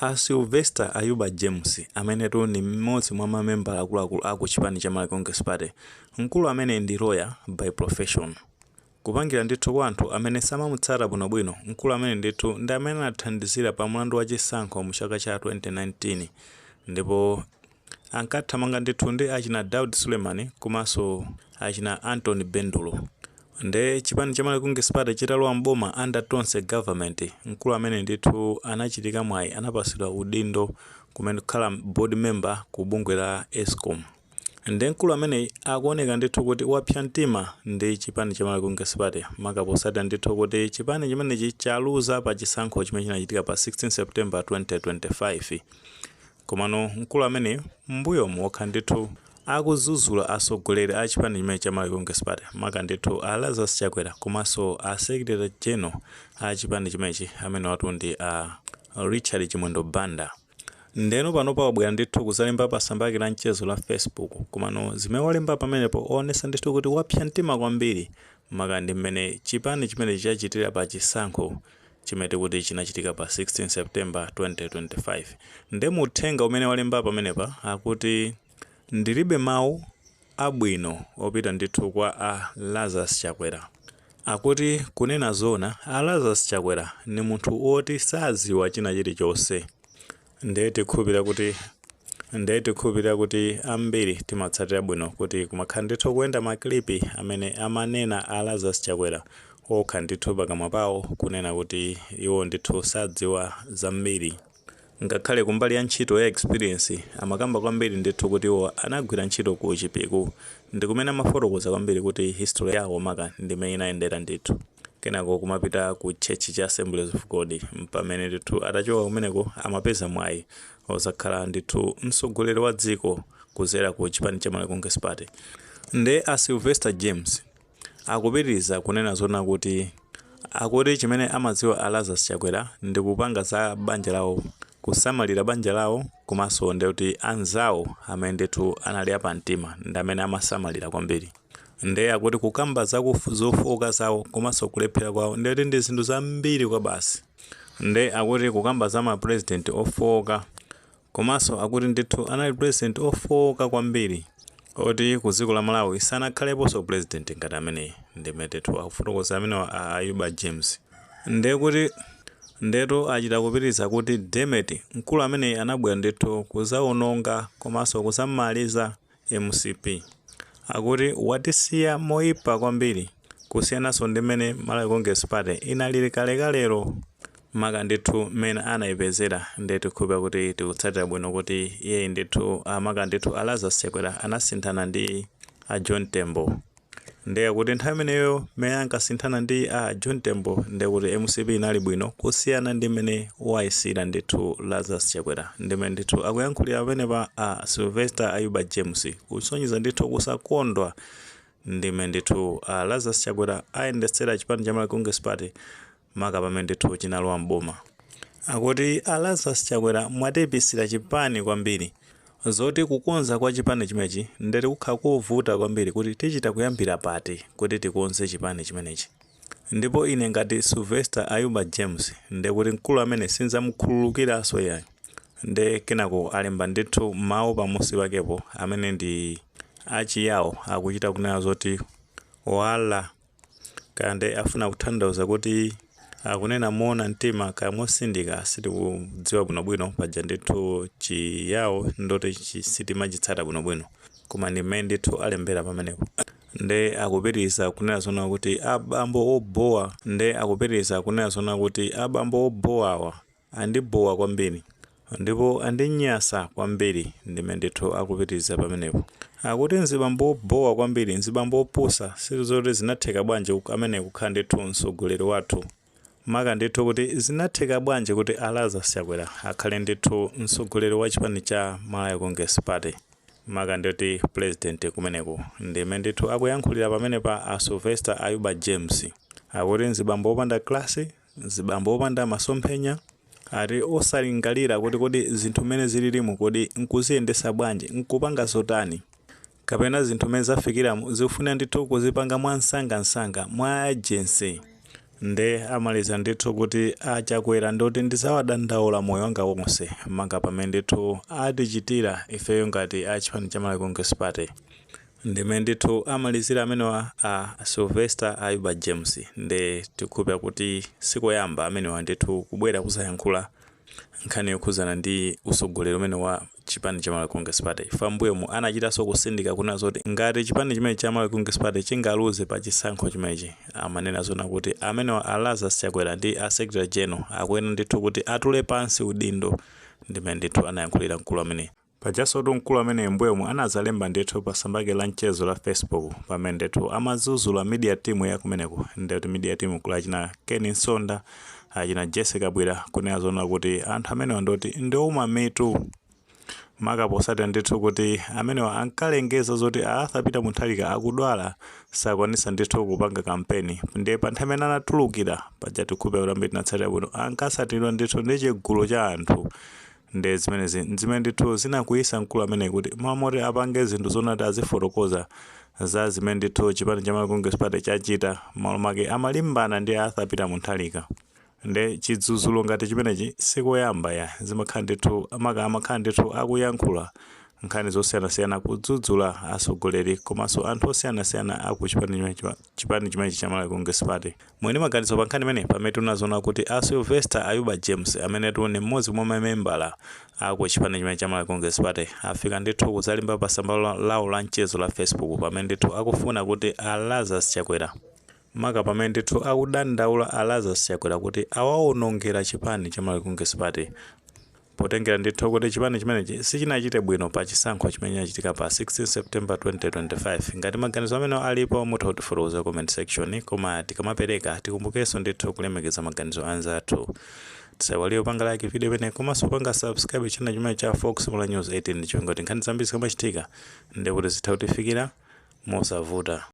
A Sylvester Ayuba James amenetu ndi mmodzi mwa mamembala akuluakulu aku chipani cha Malawi Congress Party. Mkulu amene ndi lawyer by profession. Kupangira ndithu kwa anthu amene samamutsata bwinobwino, mkulu amene ndithu ndi amene anathandizira pa mlandu wa chisankho mu chaka cha 2019, ndipo ankathamanga ndithu ndi achina Daud Suleiman komanso achina Anthony Bendulo. Nde chipani cha Malawi Congress Party chitalowa mboma under Tonse government, mkulu amene ndithu anachitika mwayi, anapasidwa udindo kumene kukhala board member ku bungwe la ESCOM. Nde mkulu ameneyi akuoneka ndithu kuti wapsa mtima ndi chipani cha Malawi Congress Party, maka posatira ndithu kuti chipani chimenechi chaluza pa chisankho chimene chinachitika pa 16 September 2025. Komano mkulu ameneyi mbuyomu wakhala ndithu akuzuzula atsogoleri a chipani chimene cha Malawi Congress Party, maka ndithu a Lazarus Chakwera komanso a Secretary General a chipani chimenechi, amene watu ndi a Richard Chimwendo Banda. Ndeno panopa wabwera ndithu kuzalemba pa tsamba lake la mchezo la Facebook. Komano zimene walemba pamenepo onesa ndithu kuti wapsa mtima kwambiri, maka ndi mmene chipani chimenechi chachitira pa chisankho chimene tikuti chinachitika pa 16 September 2025. Nde muthenga umene walemba pamenepa akuti, "Ndilibe mawu abwino opita ndithu kwa a Lazarus Chakwera." Akuti kunena zona, a Lazarus Chakwera ni munthu woti saziwa china chilichonse. Ndiye tikhulupirira kuti ambiri timatsatira bwino kuti kumakhala ndithu kuyenda ma clip amene amanena a Lazarus Chakwera okha ndithu pakamwa pawo kunena kuti iwo ndithu sadziwa zambiri, ngakhale kumbali ya ntchito ya experience. Amakamba kwambiri ndithu kuti iwo anagwira ntchito ku Chipiku, ndi kumene amafotokoza kwambiri kuti history yawo maka ndimene inayendera ndithu. Kenako kumapita ku church cha Assemblies of God, pamene ndithu atachoka kumeneko amapeza mwayi ozakhala ndithu mtsogoleri wa dziko kuzera ku chipani cha Malawi Congress Party. Nde a Sylvester James akupitiriza kunena zona kuti, akuti chimene amadziwa a Lazarus Chakwera ndi kupanga za banja lawo, kusamalira banja lawo, komanso ndi kuti anzawo amene ndithu anali apamtima ndi amene amasamalira kwambiri. Nde akuti kukamba za zofowoka zawo komanso kulephera kwawo, ndekuti ndi zinthu zambiri kwa basi. Nde akuti kukamba za ma president ofowoka, komanso akuti ndithu anali president ofowoka kwambiri oti ku dziko la Malawi sanakhaleponso president ngati ameneyi. Ndimene ndithu akufotokoza amenewa a Ayuba James. Ndekuti ndetu achita kupitiriza kuti demet mkulu ameneyi anabwera ndithu kuzawononga komanso kuzamaliza MCP. Akuti watisiya moyipa kwambiri kusiyananso ndi mmene Malawi Congress Party inalili kalekalero, maka ndithu mmene anayipezera. Ndiye tikhulupira kuti tikutsatira bwino kuti iyeyi ndithu, maka ndithu a Lazarus Chakwera, anasinthana ndi a John Tembo. Ndiye kuti nthawi imeneyo mmene ankasinthana ndi a John Tembo, ndiye kuti MCP inali bwino kusiyana ndi mmene wayisira ndithu Lazarus Chakwera. Ndimene ndithu akuyankhulira pamenepa a Sylvester Ayuba James, kusonyeza ndithu kusakondwa ndimene ndithu a Lazarus Chakwera ayendetsera chipani cha Malawi Congress Party, maka pamene ndithu chinalowa mboma. Akuti a Lazarus Chakwera mwatipisira chipani kwambiri, zoti kukonza kwa chipani chimenechi ndeti kukhala kovuta kwambiri, kuti tichita kuyambira pati kuti tikonze chipani chimenechi. Ndipo ine ngati Sylvester Ayuba James, ndekuti mkulu amene sinzamukhululukiranso yayi. Nde kenako alemba ndithu mawu pamusi pakepo amene ndi achiyawo, akuchita kunena zoti wala kande afuna kutanthauza kuti akunena moona mtima kaya mosindika, sitikudziwa bwinobwino. Paja ndithu chiyawo ndoti sitimachitsata bwinobwino, koma ndi mmene ndithu alembera pamenepo. Nde akupitiriza kunena zona kuti abambo obowa, nde akupitiriza kunena zona kuti abambo obowawa andibowa kwambiri ndipo andinyasa kwambiri. Ndimene ndithu akupitiriza pamenepo, akuti mzibambo obowa kwambiri, mzibambo opusa, sizoti zinatheka bwanji amene kukhala ndithu mtsogoleri wathu, maka ndithu kuti zinatheka bwanji kuti a Lazarus Chakwera akhale ndithu mtsogoleri wa chipani cha Malawi Congress Party, maka nditi president kumeneko. Ndimene ndithu akuyankhulira pamenepa a Sylvester Ayuba James. Akuti mzibambo opanda class, mzibambo opanda masomphenya, ati osalingalira kuti kodi zinthu mmene zililimu kodi nkuziyendesa bwanji, nkupanga zotani, kapena zinthu mmene zafikiramo zikufunika ndithu kuzipanga mwansangansanga, mwa urgency. Nde amaliza ndithu kuti aChakwera ndoti ndizawadandaula moyo wanga wonse, manga pamene ndithu atichitira ifeyo ngati a chipani cha Malawi Congress Party. Ndimene ndithu amalizira amenewa a Sylvester Ayuba James. Nde tikukhulupirira kuti sikoyamba amenewa ndithu kubwera kuzayankhula nkhani yokhuzana ndi usogoleri umene wa chipani cha Malawi Congress Party. Fambuyomu anachitanso kusindika kunena zoti ngati chipani chimene cha Malawi Congress Party chingaluze pa chisankho chimenechi, amanena zona kuti amenewa a Lazarus Chakwera ndi a Secretary General akuyenera ndithu kuti atule pansi udindo. Ndimene ndithu anayankhulira mkulu amene pajasotu mkulu amene mbuyomu anazalemba ndithu pa tsamba lake la mchezo la Facebook, pamene ndithu amazuzula media team ya kumeneko, ndikuti media team kula achina Ken Nsonda, achina Jessica Bwira, kunena zona kuti anthu amenewa ndoti ndioma mitu, maka posatira ndithu kuti amenewa ankalengeza zoti Arthur Peter Mutharika akudwala, sakwanisa ndithu kupanga kampeni. Ndiye pa nthawi imene anatulukira paja, tikhulupirira kuti ambiri tinatsatira bwino, ankasatiridwa ndithu ndi chigulu cha anthu. Ndi zimenezi zimene ndithu zinakwiyisa mkulu amene kuti mamoti apange zinthu zonati azifotokoza za zimene ndithu chipani cha Malawi Congress Party chachita, malo make amalimbana ndi Arthur Peter Mutharika. Nde chidzudzulo ngati chimenechi sikoyamba ya, zimakhala ndithu maka amakhala ndithu akuyankhula nkhani zosiyanasiyana, kudzudzula atsogoleri komanso anthu osiyanasiyana aku chipani chimenechi cha Malawi Congress Party. Mwini maganizo pa nkhani imene, pamene tinazoona kuti a Sylvester Ayuba James, amene ni mmodzi mwa mamembala aku chipani chimene cha Malawi Congress Party, afika ndithu kudzalemba pa tsamba lawo la mchezo la Facebook, pamene ndithu akufuna kuti a Lazarus Chakwera, maka pamene ndithu akudandaula a Lazarus Chakwera kuti awawonongera chipani cha Malawi Congress Party, potengera ndithu kuti chipani chimenechi sichinachite bwino pa chisankho chimene chinachitika pa 16 September 2025. Ngati maganizo amene alipo, mutha kutifotokoza comment section, koma tikamapereka tikumbukenso ndithu kulemekeza maganizo anzathu. Tisaiwalire kupanga like video imene komanso kupanga subscribe channel chimene cha Fox Mula News 18, chifukwa nkhani zambiri zikamachitika ndikuti zitha kutifikira mosavuta.